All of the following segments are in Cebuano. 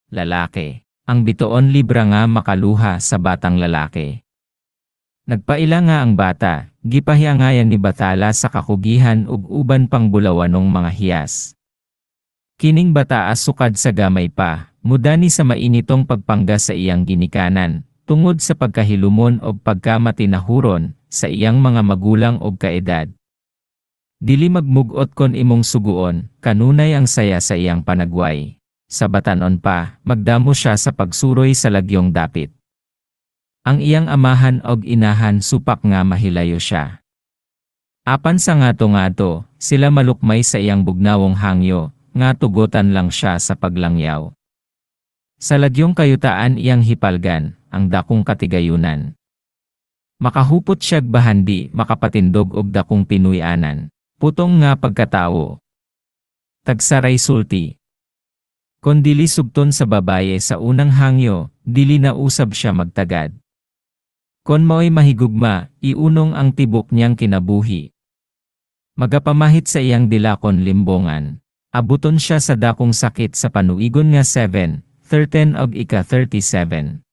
Lalaki. Ang bitoon Libra nga makaluha sa batang lalaki. Nagpaila nga ang bata, gipahiangayan ni Bathala sa kakugihan ug uban pang bulawanong mga hiyas. Kining bataa sukad sa gamay pa, mudani sa mainitong pagpangga sa iyang ginikanan, tungod sa pagkahilumon og pagkamatinahuron sa iyang mga magulang og kaedad. Dili magmugot kon imong suguon, kanunay ang saya sa iyang panagway. Sa batanon pa, magdamo siya sa pagsuroy sa lagyong dapit. Ang iyang amahan og inahan supak nga mahilayo siya. Apan sa ngato-ngato, sila malukmay sa iyang bugnawong hangyo, nga tugotan lang siya sa paglangyaw. Sa lagyong kayutaan iyang hipalgan ang dakong katigayunan. Makahupot siya'g bahandi, makapatindog og dakong tinuy-anan. Putong nga pagkatawo. Tagsaray sulti. Kon dili sugton sa babaye sa unang hangyo, dili na usab siya magtagad. Kon mao'y mahigugma, iunong ang tibok niyang kinabuhi. Magapamahit sa iyang dila kon limbongan. Abuton siya sa dakong sakit sa panuigon nga 7, 13 og ika-37.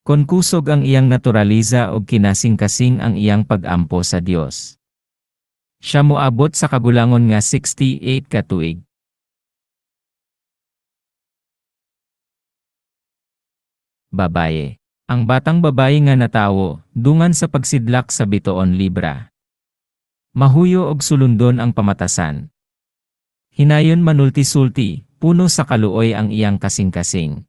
Kon kusog ang iyang naturaleza og kinasing-kasing ang iyang pag-ampo sa Dios. Siya moabot sa kagulangon nga 68 ka tuig. Babaye. Ang batang babaye nga natawo, dungan sa pagsidlak sa bitoon Libra. Mahuyo og sulundon ang pamatasan. Hinayon manulti-sulti, puno sa kaluoy ang iyang kasing-kasing.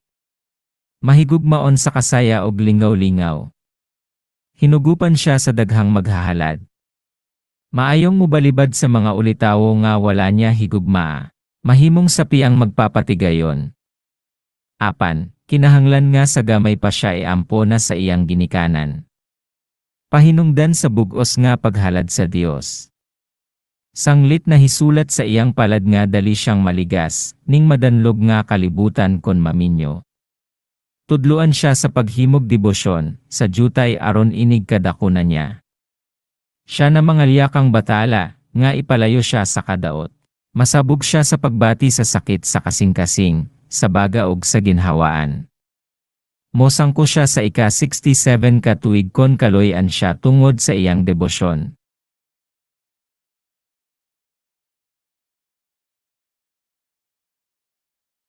Mahigugmaon sa kasaya og lingaw-lingaw. Hinugupan siya sa daghang maghahalad. Maayong mobalibad sa mga ulitawo nga wala niya higugmaa. Mahimong sapi ang magpapatigayon. Apan, kinahanglan nga sa gamay pa siya iampo na sa iyang ginikanan. Pahinungdan sa bug-os nga paghalad sa Dios. Sanglit na hisulat sa iyang palad nga dali siyang maligas, ning madanlog nga kalibutan kon maminyo. Tudluan siya sa paghimog debosyon, sa jutay aron inig kadako na niya. Siya na mangalyakang Bathala, nga ipalayo siya sa kadaot. Masabog siya sa pagbati sa sakit sa kasing-kasing, sa baga ug sa ginhawaan. Mosangko siya sa ika-67 ka tuig kon kaloy-an siya tungod sa iyang debosyon.